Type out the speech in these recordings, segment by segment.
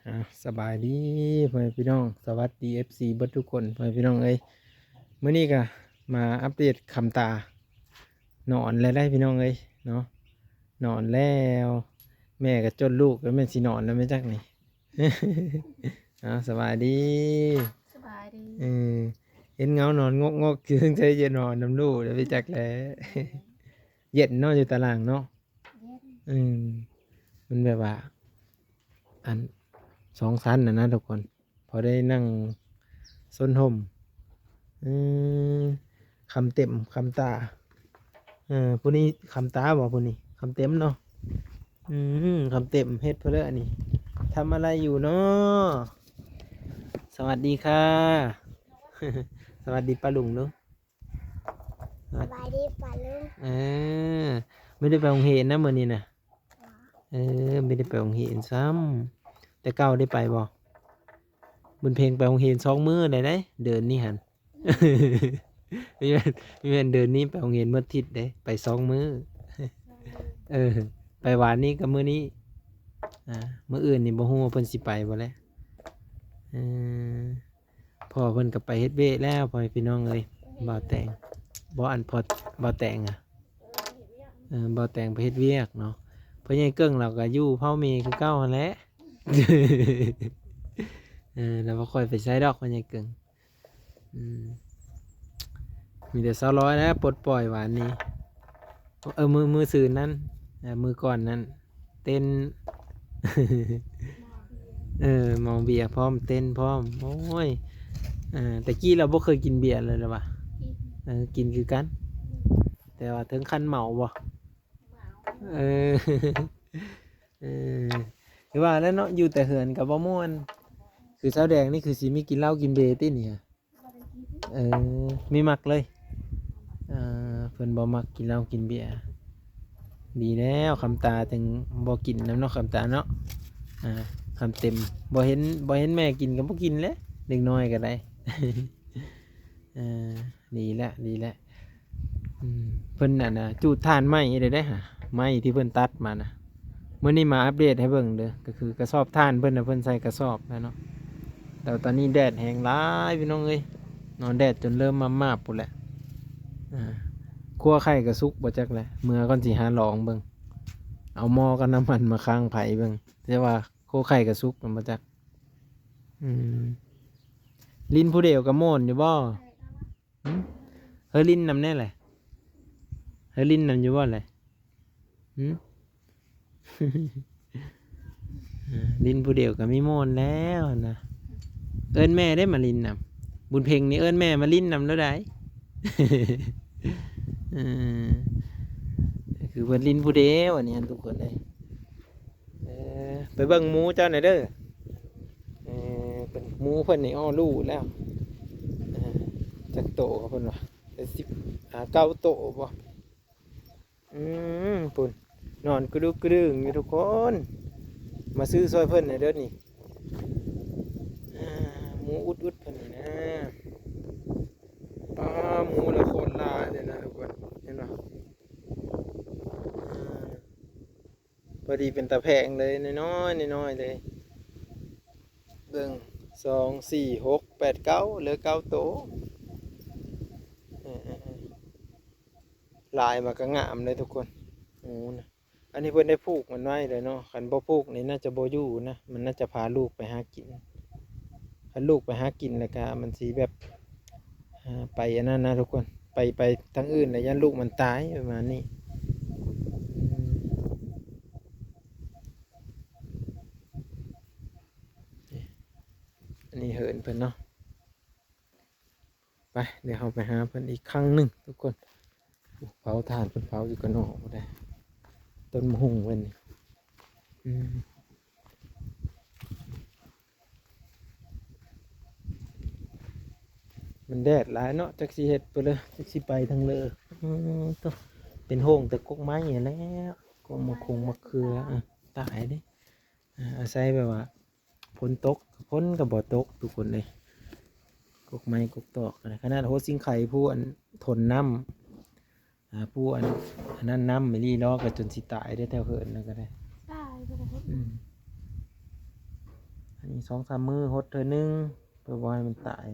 ອ່າ ສະບາຍດີພໍ່ແມ່ພີ່ນ້ອງ ສະຫວັດດີ ເອັຟຊີ ເບິດທຸກຄົນ ພໍ່ແມ່ພີ່ນ້ອງເອີຍ. ມື້ນີ້ກະມາອັບເດດຄຳຕາ ນອນແລ້ວໄດ໋ພີ່ນ້ອງເອີຍເນາະ ນອນແລ້ວ. ແມ່ກະຈົນລູກ ກະແມ່ນຊິນອນແລ້ວແມ່ນຈັກນີ້. ເອົາ ສະບາຍດີ ສະບາຍດີ. ເອີ ເຫັນເງົານອນງອກໆ ຄືຈັ່ງໃດຈະນອນນຳລູກແລ້ວແມ່ນຈັກແຫຼະ. ເຢັນເນາະ ຢູ່ຕາລ່າງເນາະ. ເອີ ມັນແບບວ່າ ອັນ ສອງຊັ້ນນະນະທຸກຄົນ ພໍໄດ້ນັ່ງຊົນຮົ່ມ. ເອີ ຄຳເຕັມ ຄຳຕາ. ເອີ ຜູ້ນີ້ຄຳຕາບໍ່ ຜູ້ນີ້ຄຳເຕັມເນາະ. ອືມ ຄຳເຕັມເຮັດເພິ່ນເລີຍອັນນີ້. ທຳອະໄລຢູ່ເນາະ? ສະຫວັດດີຄ່ະ ສະຫວັດດີປ້າລຸງເດີ້. ສະບາຍດີປ້າລຸງ. ເອີ ບໍ່ໄດ້ໄປໂຮງຮຽນນະມື້ນີ້ນະ. ເອີ ບໍ່ໄດ້ໄປໂຮງຮຽນຊ້ຳ. ແຕ່ເກົ່າໄດ້ໄປບໍ່? ບຸນເພັງໄປໂຮງຮຽນສອງມື້ໄດ້ເດ້ ເດືອນນີ້ຫັ້ນ. ມີແມ່ນ ມີແມ່ນເດືອນນີ້ໄປໂຮງຮຽນໝົດທິດເດ້ ໄປສອງມື້. ເອີ ໄປວານນີ້ກັບມື້ນີ້. ອ່າ ມື້ອື່ນນີ້ບໍ່ຮູ້ວ່າເພິ່ນຊິໄປບໍ່ແຫຼະ. ເອີ ພໍ່ເພິ່ນກໍໄປເຮັດວຽກແລ້ວ ພໍ່ແມ່ພີ່ນ້ອງເອີຍ. ບ່າວແຕງ ບໍ່ ອັນ ພໍ່ ບ່າວແຕງອະ ເອີ ບ່າວແຕງໄປເຮັດວຽກເນາະ. ພໍ່ໃຫຍ່ເກິ່ງລາວກໍຢູ່ເຜົ່າເມຄືເກົ່າຫັ້ນແຫຼະ. ເອີ ລາວບໍ່ຄ່ອຍໄປໃສດອກ ພໍ່ໃຫຍ່ເກິ່ງ. ອືມ ມີແຕ່ຊາວລອຍແຫຼະປົດປ່ອຍວານນີ້. ເອີ ມື້ ມື້ຊືນນັ້ນ ເອີ ມື້ກ່ອນນັ້ນ ເຕັ້ນ ເອີ ເມົາເບຍພ້ອມ ເຕັ້ນພ້ອມ. ໂອ້ຍ ເອີ ແຕ່ກີ້ລາວບໍ່ເຄີຍກິນເບຍເລີຍລະຫວາ? ກິນ ເອີ ກິນຄືກັນ. ແຕ່ວ່າເຖິງຂັ້ນເມົາບໍ່? ເມົາ. ເອີ ເອີ ຄືວ່າແຫຼະເນາະ ຢູ່ແຕ່ເຮືອນກໍບໍ່ມ່ວນ. ຄືສາວແດງນີ້ຄືຊິມີກິນເຫຼົ້າກິນເບຕິນີ້? ເອີ ມີມັກເລີຍ. ເອີ ເພິ່ນບໍ່ມັກກິນເຫຼົ້າກິນເບຍ. ດີແລ້ວ ຄຳຕາຈຶ່ງບໍ່ກິນນຳເນາະ ຄຳຕາເນາະ. ອ່າ ຄຳເຕັມ ບໍ່ເຫັນ ບໍ່ເຫັນແມ່ກິນກໍບໍ່ກິນແຫຼະ ເດັກນ້ອຍກໍໄດ້. ເອີ ດີແລ້ວ ດີແລ້ວ. ອືມ ເພິ່ນນັ້ນນະ ຈູດຖ່ານໃໝ່ເດ້ ໄດ້ຫາ ໄມ້ທີ່ເພິ່ນຕັດມານະ. ມື້ນີ້ມາອັບເດດໃຫ້ເບິ່ງເດີ້ ກໍຄືກະສອບຖ່ານເພິ່ນນະ ເພິ່ນໃສ່ກະສອບແລ້ວເນາະ. ແຕ່ວ່າຕອນນີ້ແດດແຮງຫຼາຍພີ່ນ້ອງເອີຍເນາະ ແດດຈົນເລີ່ມມາບໆພຸ້ນແຫຼະ. ອ່າ ຂົ້ວໄຂ່ກໍສຸກບໍ່ຈັກແຫຼະ ເມືອກ່ອນຊິຫາລອງເບິ່ງ ເອົາໝໍ້ກັບນ້ຳມັນມາຄ້າງໄຟເບິ່ງ ແຕ່ວ່າ ໂຄໄຂ່ກະສຸກນຳບໍ່ຈັກ. ອືມ ຫຼິ້ນຜູ້ດຽວກະມ່ວນຢູ່ບໍ່? ຫຶ? ເຮີຫຼິ້ນນຳແດ່ແຫຼະ ເຮີຫຼິ້ນນຳຢູ່ບໍ່ແຫຼະ? ຫຶ? ເອີ ຫຼິ້ນຜູ້ດຽວກະມີມ່ວນແລ້ວຫັ້ນນະ. ເອີ້ນແມ່ເດ້ມາຫຼິ້ນນຳ ບຸນເພັງນີ້ເອີ້ນແມ່ມາຫຼິ້ນນຳໂລດໃດ. ເອີ ຄືເພິ່ນຫຼິ້ນຜູ້ດຽວອັນນີ້ຫັ້ນທຸກຄົນເອີຍ. ເອີ ໄປເບິ່ງໝູເຈົ້າແດ່ເດີ. ເອີ ເພິ່ນ ໝູເພິ່ນນີ້ ອໍ ຮູ້ແລ້ວ. ເອີ ຈັກໂຕເພິ່ນວ່າ ສິບຫ້າ ເກົ້າໂຕບໍ່? ອືມ ພຸ້ນ ນອນກະດຸກກະດຶງຢູ່ທຸກຄົນ. ມາຊື້ຊ່ອຍເພິ່ນແດ່ເດີນີ້. ອ່າ ໝູອຸດໆເພິ່ນນີ້ນະ. ປ້າ ໝູລະໂຄດຫຼາຍເລີຍນະທຸກຄົນ ເຫັນບໍ່? ອ່າ ພໍດີເປັນຕາແພງເລີຍ ນ້ອຍໆ ນ້ອຍໆເລີຍ. ເບິ່ງ ສອງ ສີ່ ຫົກ ແປດ ເກົ້າ ເຫຼືອເກົ້າໂຕ. ເອີ ເອີ ເອີ ຫຼາຍມັນກະງາມເລີຍທຸກຄົນ. ໂອ້ ນະ ອັນນີ້ເພິ່ນໄດ້ຜູກມັນໄວ້ເລີຍເນາະ ຄັນບໍ່ຜູກນີ້ໜ້າຈະບໍ່ຢູ່ນະ ມັນໜ້າຈະພາລູກໄປຫາກິນ. ຄັນລູກໄປຫາກິນແລ້ວກະມັນຊິແບບ ອ່າ ໄປອັນນັ້ນນະທຸກຄົນ ໄປ ໄປທາງອື່ນແລ້ວຢ້ານລູກມັນຕາຍ ປະມານນີ້. ອືມ ນີ້ ອັນນີ້ເຮືອນເພິ່ນເນາະ. ໄປ ດຽວເຮົາໄປຫາເພິ່ນອີກຄັ້ງໜຶ່ງທຸກຄົນ. ເຜົາຖ່ານ ເພິ່ນເຜົາຢູ່ກະໜໍ່ພຸ້ນໃດ໋ ຕົ້ນໝາກຫຸ່ງເພິ່ນນີ້. ອືມ ມັນແດດຫຼາຍເນາະ ຈັກຊິເຮັດໄປເລີ ຈັກຊິໄປທາງເລີ. ອືມ ໂທ້ ເປັນໂຮງແຕ່ກົກໄມ້ຫັ້ນແຫຼະ ກົກໝາກຫຸ່ງໝາກເຂືອ. ເອີ ຕາຍເດ້. ອາ ອາໄສແບບວ່າ ຝົນຕົກ ຝົນກໍບໍ່ຕົກທຸກຄົນເອີຍ. ກົກໄມ້ກົກຕອກ ຂະໜາດຫົວຊິງໄຄຜູ້ອັນທົນນ້ຳ ອາ ຜູ້ອັນ ອັນນັ້ນນ້ຳອີ່ຫຼີເນາະ ກໍຈົນຊິຕາຍເດ້ ແຖວເຮືອນນັ້ນກໍໄດ້ ຕາຍບໍ່ໄດ້. ອືມ ນີ້ສອງສາມມື້ຫົດເທື່ອໜຶ່ງ ເພື່ອບໍ່ໃຫ້ມັນຕາຍ.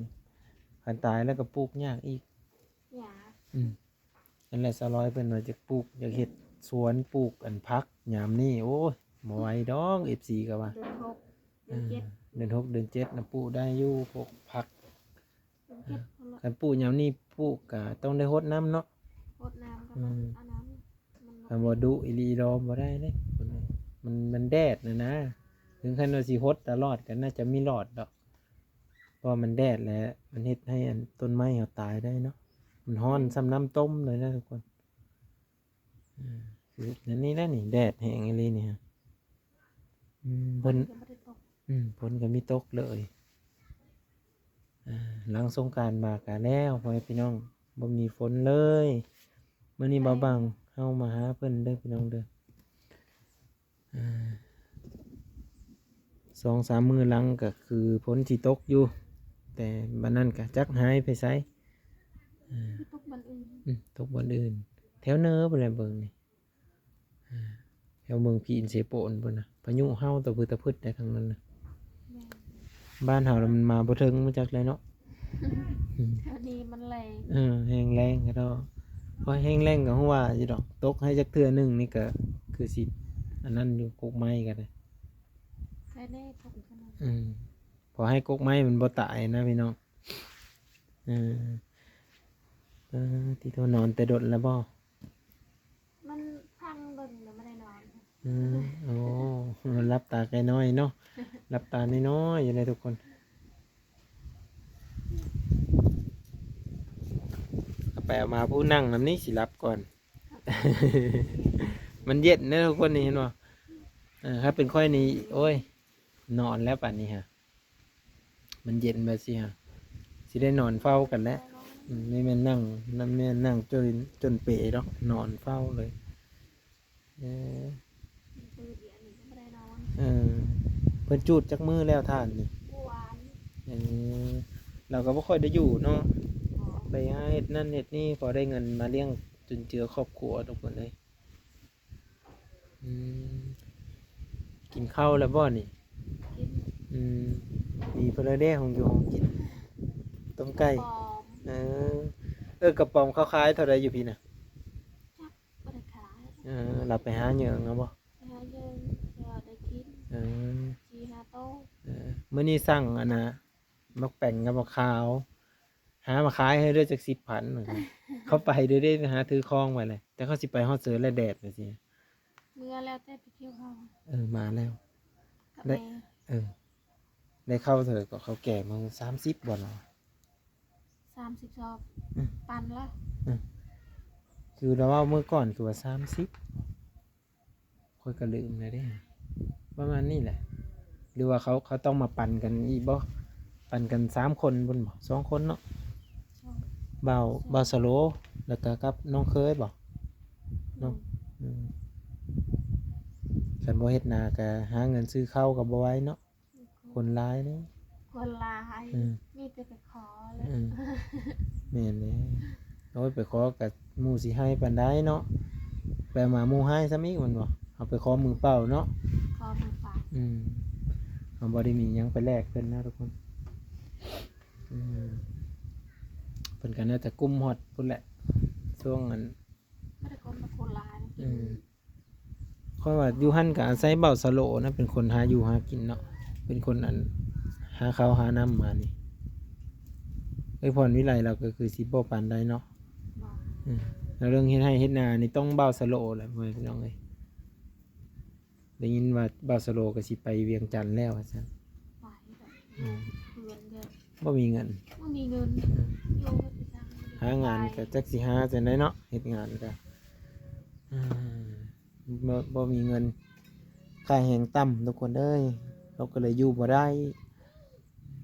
ຄັນຕາຍແລ້ວກໍປູກຍາກອີກ. ຢາກ. ອືມ. ນັ້ນແຫຼະ ສາວລອຍເພິ່ນວ່າຈະປູກ ຢາກເຮັດສວນ ປູກອັນຜັກຍາມນີ້. ໂອ້ຍ ບໍ່ໄຫວດອກ ເອັຟຊີກໍວ່າ. ເດືອນຫົກ ເດືອນເຈັດ ເອີ ເດືອນຫົກ ເດືອນເຈັດນະ ປູກໄດ້ຢູ່ ພວກຜັກ. ເດືອນເຈັດພຸ້ນລະ. ຄັນປູກຍາມນີ້ ປູກກໍຕ້ອງໄດ້ຫົດນ້ຳເນາະ. ຫົດນ້ຳກໍ ອືມ ອັນນັ້ນ ມັນ ຄັນບໍ່ດຸອີ່ຫຼີດອກບໍ່ໄດ້ເດ້ ມັນ ມັນແດດນະນາ. ເຖິງຄັນວ່າຊິຫົດຕະຫຼອດກໍໜ້າຈະມີຫຼອດດອກ ເພາະວ່າມັນແດດແຫຼະ ມັນເຮັດໃຫ້ອັນຕົ້ນໄມ້ເຮົາຕາຍໄດ້ເນາະ. ມັນຮ້ອນສ່ຳນ້ຳຕົ້ມເລີຍນະທຸກຄົນ. ເອີ ຄືອັນນີ້ແຫຼະນີ້ ແດດແຮງອີ່ຫຼີນີ້. ອືມ ເພິ່ນ ຝົນກໍບໍ່ໄດ້ຕົກ. ອືມ ຝົນກໍມີຕົກເລີຍ. ອ່າ ຫຼັງສົງການມາກະແລ້ວ ພໍ່ແມ່ພີ່ນ້ອງ ບໍ່ມີຝົນເລີຍ. ມື້ນີ້ ແມ່ນ ບ່າວບັງເຮົາມາຫາເພິ່ນເດີພີ່ນ້ອງເດີ. ອ່າ ສອງສາມມື້ຫຼັງກໍຄືຝົນຊິຕົກຢູ່ ແຕ່ບັດນັ້ນກໍຈັກຫາຍໄປໃສ. ອ່າ ຕົກບ່ອນອື່ນ. ອືມ ຕົກບ່ອນອື່ນ ແຖວເໜືອພຸ້ນແຫຼະເບິ່ງນີ້. ອ່າ ແຖວເມືອງພີນເຊໂປນພຸ້ນນະ ພາຍຸເຫົ່າຕະພຶດຕະພຶດໄດ້ທາງນັ້ນນະ. ແມ່ນ. ບ້ານເຮົາລະມັນມາບໍ່ເຖິງ ບໍ່ຈັກແຫຼະເນາະ. ແຖວນີ້ມັນແລ້ງ. ເອີ ແຮງແລ້ງກະດອກ. ພໍແຮງແລ້ງກໍຮູ້ວ່າຢູ່ດອກ ຕົກໃຫ້ຈັກເທື່ອໜຶ່ງນີ້ກໍຄືຊິອັນນັ້ນຢູ່ ກົກໄມ້ກໍໄດ້. ແຕ່ແນ່ຕົກຂະໜາດ. ອືມ. ຂໍໃຫ້ກົກໄມ້ມັນບໍ່ຕາຍນະພີ່ນ້ອງ. ເອີ ເອີ ຕິໂທ ນອນແຕ່ດົນແລ້ວບໍ່? ມັນພັງເບິ່ງແລ້ວບໍ່ໄດ້ນອນ. ເອີ ໂອ້ ຫຼັບຕາໄກ່ນ້ອຍເນາະ ຫຼັບຕານ້ອຍໆຢູ່ເດ້ທຸກຄົນ. ເອົາໄປເອົາມາຜູ້ນັ່ງນຳນີ້ຊິຫຼັບກ່ອນ. ມັນເຢັນເດ້ທຸກຄົນ ນີ້ເຫັນບໍ່? ເອີ ຖ້າເປັນຂ້ອຍນີ້ ໂອ້ຍ ນອນແລ້ວປານນີ້ຫະ. ມັນເຢັນແບບຊີ້ຫະ ຊິໄດ້ນອນເຝົ້າກັນແຫຼະ. ອືມ ນີ້ແມ່ນນັ່ງ ນັ້ນແມ່ນນັ່ງຈົນ ຈົນເປດອກ ນອນເຝົ້າເລີຍ. ເອີ ເອີ ເພິ່ນຈູດຈັກມື້ແລ້ວທ່ານນີ້? ເມື່ອວານ. ເອີ ລາວກໍບໍ່ຄ່ອຍໄດ້ຢູ່ເນາະ. ບໍ່. ໄປຫາເຮັດນັ້ນເຮັດນີ້ ພໍໄດ້ເງິນມາລ້ຽງຈຸນເຈືອຄອບຄົວທຸກຄົນເອີຍ. ອືມ ກິນເຂົ້າແລ້ວບໍ່ນີ້? ກິນ. ອືມ ມີເພິ່ນລະເດ້ ຂອງຢູ່ຂອງກິນ ຕົ້ມໄກ່. ເອີ ເອີ ກະປອມເຂົາຂາຍເທົ່າໃດຢູ່ພີ້ນະ? ຈັກ ບໍ່ໄດ້ຂາຍ. ເອີ ລາວໄປຫາເຫຍີງເອົາບໍ່? ໄປຫາເຫຍີງ ກໍໄດ້ກິນ. ເອີ ສີ່ຫ້າໂຕ. ເອີ ມື້ນີ້ສັ່ງອັນນ່າ ໝາກແປງກັບໝາກຂາວ ຫາມາຂາຍໃຫ້ເດີຈັກສິບພັນ ວ່າຊັ້ນ. ເຂົາໄປເດີເດ້ ຫາຖືຂອງໄປເລີຍ ແຕ່ເຂົາຊິໄປຮອດເສີແລະແດດວ່າຊີ້. ເມື່ອແລ້ວແຕ່ໄປກ່ຽວເຂົ້າ. ເອີ ມາແລ້ວ. ໄດ້ ເອີ ໄດ້ເຂົ້າເທົ່າໃດກໍ ເຂົ້າແກ່ມື້ ສາມສິບບໍ່ເນາະ? ສາມສິບຊອບ. ອືມ ປັນລະ. ອືມ ຄືລາວເວົ້າມື້ກ່ອນຄືວ່າສາມສິບ. ຂ້ອຍກໍລືມແລ້ວເດ້ ປະມານນີ້ແຫຼະ. ຫຼືວ່າເຂົາ ເຂົາຕ້ອງມາປັນກັນອີກບໍ່? ປັນກັນສາມຄົນພຸ້ນບໍ່? ສອງຄົນເນາະ. ສອງ. ບ່າວ ສອງ ບ່າວສະໂຫຼ ແລ້ວກໍກັບນ້ອງເຄີຍບໍ່? ເນາະ. ອືມ ອືມ ຄັນບໍ່ເຮັດນາກໍຫາເງິນຊື້ເຂົ້າກໍບໍ່ໄຫວເນາະ. ຄົນຫຼາຍເດ້ ຄົນຫຼາຍ. ອືມ ມີແຕ່ໄປຂໍແຫຼະ. ອືມ ແມ່ນເດ້. ໂອ້ຍ ໄປຂໍກະໝູ່ຊິໃຫ້ປານໃດເນາະ ໄປມາໝູ່ໃຫ້ຊ້ຳອີກແມ່ນບໍ່? ເຮົາໄປຂໍມືເປົ່າເນາະ ຂໍມືເປົ່າ. ອືມ ເຮົາບໍ່ໄດ້ມີຫຍັງໄປແລກເພິ່ນນະທຸກຄົນ. ອືມ ເພິ່ນກໍໜ້າຈະກຸ້ມຮອດພຸ້ນແຫຼະ ຊ່ວງອັນ ບໍ່ໄດ້ກົມດອກຄົນຫຼາຍ. ອືມ ຂ້ອຍວ່າຢູ່ຫັ້ນກໍອາໄສບ່າວສະໂຫຼນະ ເປັນຄົນຫາຢູ່ຫາກິນເນາະ ເປັນຄົນອັນຫາເຂົ້າຫານ້ຳມານີ້. ເອື້ອຍພອນວິໄລລາວກໍຄືຊິບໍ່ປານໃດເນາະ. ບໍ່. ອືມ ແລ້ວເລື່ອງເຮັດໄຮ່ເຮັດນານີ້ຕ້ອງບ່າວສະໂຫຼແຫຼະ ພໍ່ແມ່ພີ່ນ້ອງເອີຍ. ໄດ້ຍິນວ່າບ່າວສະໂຫຼກໍຊິໄປວຽງຈັນແລ້ວວ່າຊັ້ນ. ໄປແລ້ວ. ອືມ ເພື່ອນເດີ ບໍ່ມີເງິນ ບໍ່ມີເງິນ. ອືມ ຢູ່ເຮັດຈັ່ງໃດ ຫາງານກໍຈັກຊິຫາຈັ່ງໃດເນາະ ເຮັດງານກໍ ອືມ ບໍ່ ບໍ່ມີເງິນ ຄ່າແຮງຕ່ຳທຸກຄົນເອີຍ ເຮົາກໍເລີຍຢູ່ບໍ່ໄດ້.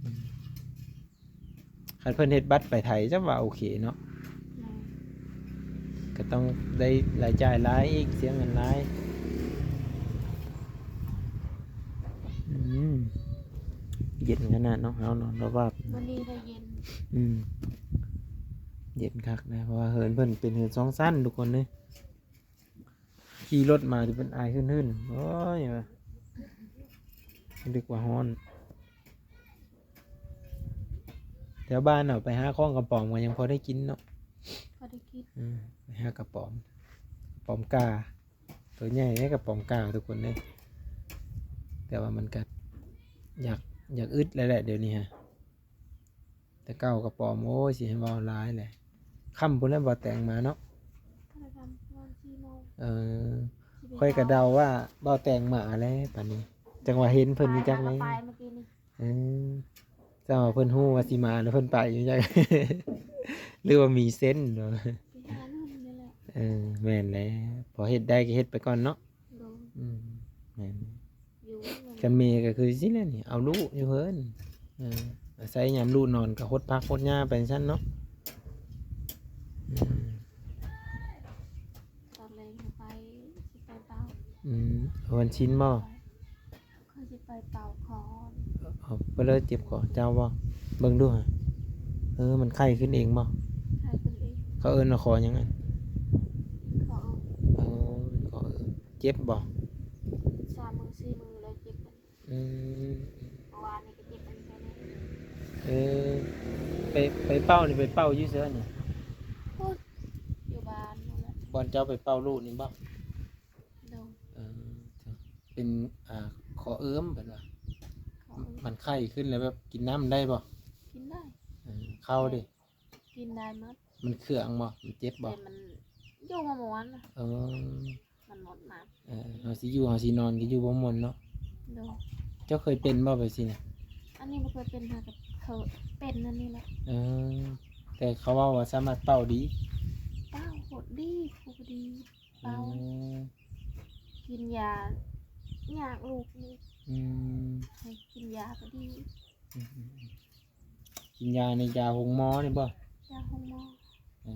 ອືມ ຄັນເພິ່ນເຮັດບັດໄປໄທຈະວ່າໂອເຄເນາະ. ແມ່ນ. ກໍຕ້ອງໄດ້ລາຍຈ່າຍຫຼາຍອີກ ເສຍເງິນຫຼາຍ. ອືມ ເຢັນຂະໜາດເນາະ ເຮົານອນລະວາບ. ມື້ນີ້ກໍເຢັນ. ອືມ ເຢັນຄັກນະ ເພາະວ່າເຮືອນເພິ່ນເປັນເຮືອນສອງຊັ້ນທຸກຄົນເອີຍ. ຂີ່ລົດມາຈະເປັນອາຍຫຶ່ນໆ ໂອ້ຍ ວ່າ ນຶກວ່າຮ້ອນ. ແຖວບ້ານເຮົາໄປຫາຂອງກະປອມກໍຍັງພໍໄດ້ກິນເນາະ. ພໍໄດ້ກິນ. ອືມ ໄປຫາກະປອມ ກະປອມກາ ໂຕໃຫຍ່ເດ້ກະປອມກາທຸກຄົນເດ້. ແຕ່ວ່າມັນກະຢາກ ຢາກອຶດແລ້ວແຫຼະດຽວນີ້ຮະ. ແຕ່ເກົ່າກະປອມ ໂອ້ຍ ຊິໃຫ້ເວົ້າຫຼາຍແຫຼະ. ຄ່ຳພຸ້ນແຫຼະ ບໍ່ແຕ່ງມາເນາະ. ເອີ ຂ້ອຍກະເດົາວ່າເບົາແຕງມາແຫຼະປານນີ້ ຈັ່ງວ່າເຫັນເພິ່ນນີ້ຈັກແມ່ນ. ເອີ ຈັ່ງວ່າເພິ່ນຮູ້ວ່າຊິມາແລ້ວເພິ່ນໄປຢູ່ຈັກ ຫຼືວ່າມີເຊັນເນາະ. ເອີ ແມ່ນແຫຼະ ພໍເຮັດໄດ້ກະເຮັດໄປກ່ອນເນາະ. ອືມ ແມ່ນ. ຄັນແມ່ກະຄືຊິແຫຼະນີ້ ເອົາລູກຢູ່ເພິ່ນ. ເອີ ອາໄສຍາມລູກນອນກະຫົດຜັກຫົດຫຍ້າໄປຊັ້ນເນາະ. ອືມ ຕອນແລງເຮົາໄປ ຊິໄປເປົ່າ. ອືມ ວັນສິນບໍ່? ຂ້ອຍຊິໄປເປົ່າຂໍ. ເອົາໄປເລີຍ ເຈັບຄໍ. ເຈົ້າບໍ່? ເບິ່ງດູຫາ. ເອີ ມັນໄຂ້ຂຶ້ນເອງບໍ່? ໄຂ້ຂຶ້ນເອງ. ເຂົາເອີ້ນວ່າຄໍຫຍັງຫັ້ນ? ຄໍເອີ. ເອີ ຄໍເອີ. ເຈັບບໍ່? ສາມມື້ສີ່ມື້ແລ້ວເຈັບ. ອືມ ເມື່ອວານນີ້ກະເຈັບອັນນີ້ແນ່. ເອີ ໄປ ໄປເປົ່ານີ້ ໄປເປົ່າຢູ່ໃສນີ້? ພຸ້ນ ຢູ່ບ້ານພຸ້ນແຫຼະ. ບ່ອນເຈົ້າໄປເປົ່າລູກນີ້ບໍ່? ໂດຍ. ເອີ ເປັນ ອ່າ ຄໍເອີມເພິ່ນວ່າ. ຄໍເອີມ. ມັນໄຂ້ຂຶ້ນແລ້ວແບບກິນນ້ຳໄດ້ບໍ່? ກິນໄດ້. ເອີ ເຂົ້າເດ? ກິນໄດ້ໝົດ. ມັນເຄືອງບໍ່? ມັນເຈັບບໍ່? ແຕ່ມັນຢູ່ບໍ່ມ່ວນ. ເອີ ມັນໝົດມາ. ເອີ ເຮົາຊິຢູ່ ເຮົາຊິນອນກະຢູ່ບໍ່ມ່ວນເນາະ. ໂດຍ. ເຈົ້າເຄີຍເປັນບໍ່ແບບຊີ້ນະ? ອັນນີ້ບໍ່ເຄີຍເປັນ ຫາກະເຄີຍເປັນອັນນີ້ແຫຼະ. ເອີ ແຕ່ເຂົາເວົ້າວ່າສາມາດເປົ່າດີ. ເປົ່າໂຄດດີ ໂຄດດີ. ເປົ່າ ອືມ ກິນຢາຍາກລູກນີ້. ອືມ ໃຫ້ກິນຢາກະດີ. ອືມ ກິນຢາໃນຢາໂຮງໝໍນີ້ບໍ່? ຢາໂຮງໝໍ. ເອີ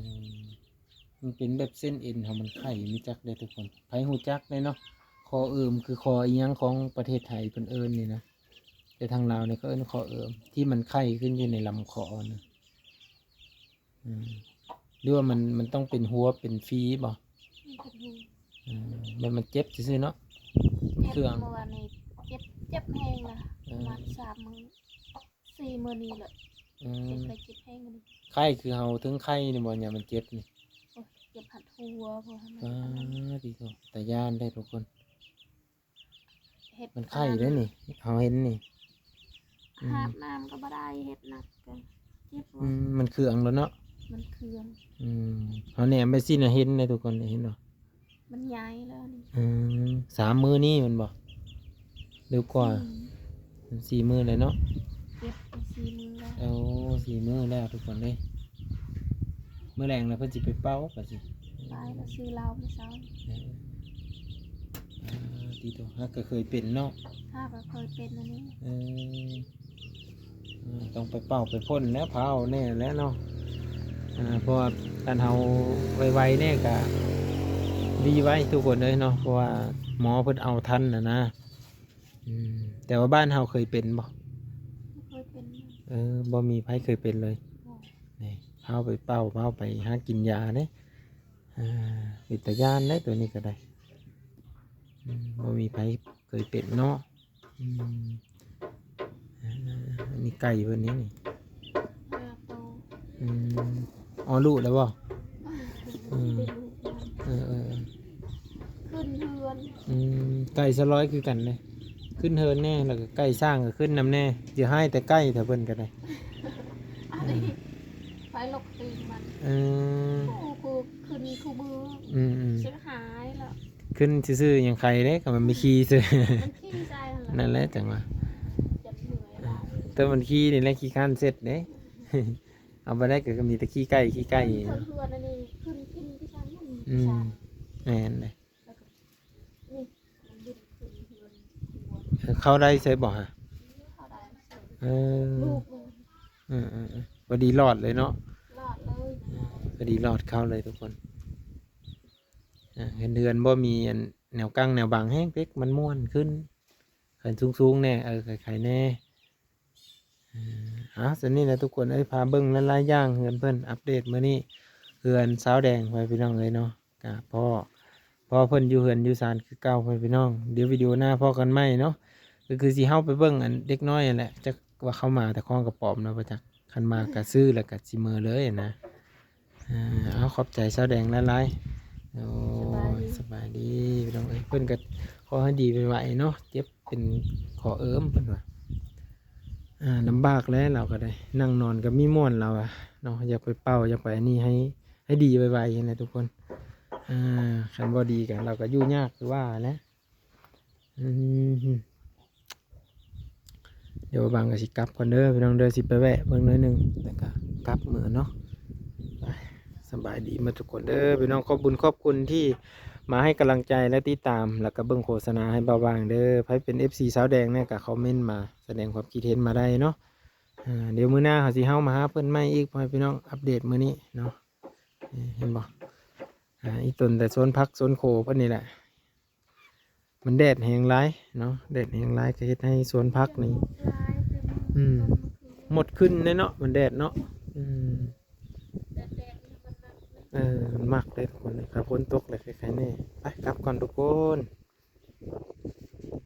ມັນເປັນແບບເສັ້ນເອັນເຮົາມັນໄຂ ມີຈັກເດ້ທຸກຄົນ ໃຜຮູ້ຈັກແດ່ເນາະ. ຄໍເອີມຄືຄໍອີ່ຫຍັງຂອງປະເທດໄທເພິ່ນເອີ້ນນີ້ນະ ແຕ່ທາງລາວນີ້ເຂົາເອີ້ນຄໍເອີມ ທີ່ມັນໄຂຂຶ້ນຢູ່ໃນລຳຄໍນະ. ອືມ ຫຼືວ່າມັນ ມັນຕ້ອງເປັນຫົວເປັນຟີບໍ່? ມັນເປັນຫົວ. ອືມ ແບບມັນເຈັບຊື່ໆເນາະ. ເຈັບ ເຄື່ອງ ເມື່ອວານນີ້ເຈັບ ເຈັບແຮງລະ. ເອີ ປະມານສາມມື້ສີ່ມື້ນີ້ແຫຼະ. ອືມ ເຈັບແລ້ວເຈັບແຮງອັນນີ້. ໄຂ້ຄືເຮົາເຖິງໄຂ້ນີ້ບໍ່? ຍາມມັນເຈັບນີ້. ໂອ້ຍ ເຈັບຮອດຫົວ ພວກຫັ້ນ. ອາ ຕິໂທ ຕາຢ້ານແທ້ທຸກຄົນ. ເຮັດ ມັນໄຂ້ເດ້ນີ້ ເຮົາເຫັນນີ້. ອືມ ອາບນ້ຳກະບໍ່ໄດ້ ເຮັດໜັກກະເຈັບ. ອືມ ມັນເຄືອງແລ້ວເນາະ. ມັນເຄືອງ. ອືມ ເຮົາແນມໄປຊີ້ນະເຫັນເດ້ທຸກຄົນ ເຫັນບໍ່? ມັນໃຫຍ່ແລ້ວນີ້. ອືມ ສາມມື້ນີ້ແມ່ນບໍ່? ຫຼືກວ່າ? ສີ່ ສີ່ມື້ແລ້ວເນາະ. ເຈັບໄປສີ່ມື້ແລ້ວ. ໂອ້ ສີ່ມື້ແລ້ວທຸກຄົນເອີຍ. ມື້ແລງລະເພິ່ນຊິໄປເປົ່າກະຊິ ໄປລະຊື້ເຫຼົ້າມາເຊົາ. ເອີ ອາ ຕິໂທ ຫາກະເຄີຍເປັນເນາະ. ຫາກະເຄີຍເປັນອັນນີ້. ເອີ ອືມ ຕ້ອງໄປເປົ່າໄປພົ້ນແລ້ວ ພາວແນ່ແລ້ວເນາະ. ອາ ເພາະວ່າຄັນເຮົາໄວໆແນ່ກະດີໄວທຸກຄົນເອີຍເນາະ ເພາະວ່າໝໍເພິ່ນເອົາທັນນະນະ. ອືມ ແຕ່ວ່າບ້ານເຮົາເຄີຍເປັນບໍ່? ບໍ່ເຄີຍເປັນ. ເອີ ບໍ່ມີໃຜເຄີຍເປັນເລີຍ. ບໍ່. ນີ້ ພາວໄປເປົ່າ ພາວໄປຫາກິນຢາເດ້. ອາ ເປັນຕາຢ້ານເດ້ໂຕນີ້ກະໄດ້. ອືມ ບໍ່ມີໃຜເຄີຍເປັນເນາະ. ອືມ ອາ ອັນນີ້ໄກ່ເພິ່ນນີ້ ນີ້ ຫ້າໂຕ. ອືມ ອໍ ລູກແລ້ວບໍ່? ອືມ ເອີໆໆ ຂຶ້ນເຮືອນ. ອືມ ໄກ່ສະລອຍຄືກັນເດ້ ຂຶ້ນເຮືອນແນ່ ແລ້ວກະໄກ່ຊ້າງກະຂຶ້ນນຳແນ່. ຢ່າຮ້າຍແຕ່ໄກ່ ຖ້າເພິ່ນກະໄດ້. ອັນນີ້ ອືມ ໄປລົກຕີນມັນ. ເອີ ໂອ້ ຄືຂຶ້ນຄູ່ມື້. ອືມໆ ເສຍຫາຍລະ. ຂຶ້ນຊື່ໆຍັງໄຄເດ້ ກະມັນມີຂີ່ຊື່. ມັນຂີ່ໃສ່ຫັ້ນລະ. ນັ້ນແຫຼະຈັ່ງວ່າ ຈົນເມື່ອຍຫຼາຍ. ແຕ່ມັນຂີ່ນີ້ແຫຼະຂີ້ຄ້ານເຊັດເດ້. ເອົາບໍ່ໄດ້ກະມີແຕ່ຂີ້ໄກ່ ຂີ້ໄກ່. ເຮືອນອັນນີ້ຂຶ້ນ ຂຶ້ນທີ່ຊັ້ນ. ອືມ ແມ່ນເດ້. ແລ້ວກະນີ້ ມັນບິນຂຶ້ນເຮືອນຄົວ. ເອີ ເຂົ້າໄດ້ເຊີຍບໍ່ຫະ? ເຂົ້າໄດ້ເຊີຍ. ເອີ ລູກມັນ. ເອີໆໆ ພໍດີລອດເລີຍເນາະ. ລອດເລີຍ. ເອີ ພໍດີລອດເຂົ້າເລີຍທຸກຄົນ. ເອີ ເຮືອນ ເຮືອນບໍ່ມີອັນ ແນວກັ້ງແນວບັງແຮງເປັກ ມັນມ່ວນຂຶ້ນ. ຄັນສູງໆແນ່ ເອີ ໄຄໆແນ່. ເອີ ເອົາ ສ່ຳນີ້ແຫຼະທຸກຄົນເອີຍ ພາເບິ່ງຫຼາຍໆຢ່າງເຮືອນເພິ່ນ ອັບເດດມື້ນີ້ ເຮືອນຊາວແດງ ພໍ່ແມ່ພີ່ນ້ອງເອີຍເນາະ. ກະພໍ້ ພໍ້ເພິ່ນຢູ່ເຮືອນຢູ່ຊານຄືເກົ່າ ພໍ່ແມ່ພີ່ນ້ອງ. ດຽວວິດີໂອໜ້າພໍ້ກັນໃໝ່ເນາະ. ກະຄືຊິເຮົາໄປເບິ່ງອັນເດັກນ້ອຍຫັ້ນແຫຼະ ຈັກວ່າເຂົາມາແຕ່ຂອງກະປອມເນາະ ບໍ່ຈັກ. ຄັນມາກະຊື້ແລ້ວກະຊິເມືອເລີຍນະ. ອ່າ ເອົາ ຂອບໃຈສາວແດງຫຼາຍໆ. ໂອ້ຍ ສະບາຍດີ ສະບາຍດີພີ່ນ້ອງເອີຍ. ເພິ່ນກໍຂໍໃຫ້ດີໄວໆເນາະ ເຈັບເປັນຂໍ້ເອີມເພິ່ນວ່າ. ອ່າ ລຳບາກແຫຼະ ລາວກໍໄດ້ ນັ່ງນອນກໍມີມ່ວນລາວວ່າເນາະ. ຢາກໄປເປົ່າ ຢາກໄປອັນນີ້ ໃຫ້ ໃຫ້ດີໄວໆຫັ້ນແຫຼະທຸກຄົນ. ອ່າ ຄັນບໍ່ດີກໍ ລາວກໍຢູ່ຍາກຄືວ່າແຫຼະ. ອືມ ດຽວບ່າວບາງກໍຊິກັບກ່ອນເດີພີ່ນ້ອງເດີ ຊິໄປແວະເບິ່ງໜ້ອຍໜຶ່ງ ແລ້ວກໍກັບເມືອເນາະ. ໄປ ສະບາຍດີໝົດທຸກຄົນເດີພີ່ນ້ອງ. ຂອບບຸນຂອບຄຸນທີ່ມາໃຫ້ກຳລັງໃຈ ແລະ ຕິດຕາມ ແລ້ວກໍເບິ່ງໂຄສະນາໃຫ້ບ່າວບາງເດີ. ໃຜເປັນເອັຟຊີສາວແດງແດ່ກໍຄອມເມັນມາ ສະແດງຄວາມຄິດເຫັນມາໄດ້ເນາະ. ອ່າ ດຽວມື້ໜ້າເຮົາຊິເຮົາມາຫາເພິ່ນໃໝ່ອີກ ພໍ່ແມ່ພີ່ນ້ອງ ອັບເດດມື້ນີ້ເນາະ. ນີ້ເຫັນບໍ່? ອ່າ ອີຕົນແຕ່ສວນຜັກສວນໂຄເພິ່ນນີ້ແຫຼະ. ມັນແດດແຮງຫຼາຍເນາະ ແດດແຮງຫຼາຍກໍເຮັດໃຫ້ສວນຜັກນີ້ ອືມ ໝົດຂຶ້ນແດ່ເນາະ ມັນແດດເນາະ. ອືມ ເອີ ມັນມັກເດ້ທຸກຄົນ ຖ້າຝົນຕົກແລ້ວໄຄໆແດ່. ໄປ ກັບກ່ອນທຸກຄົນ.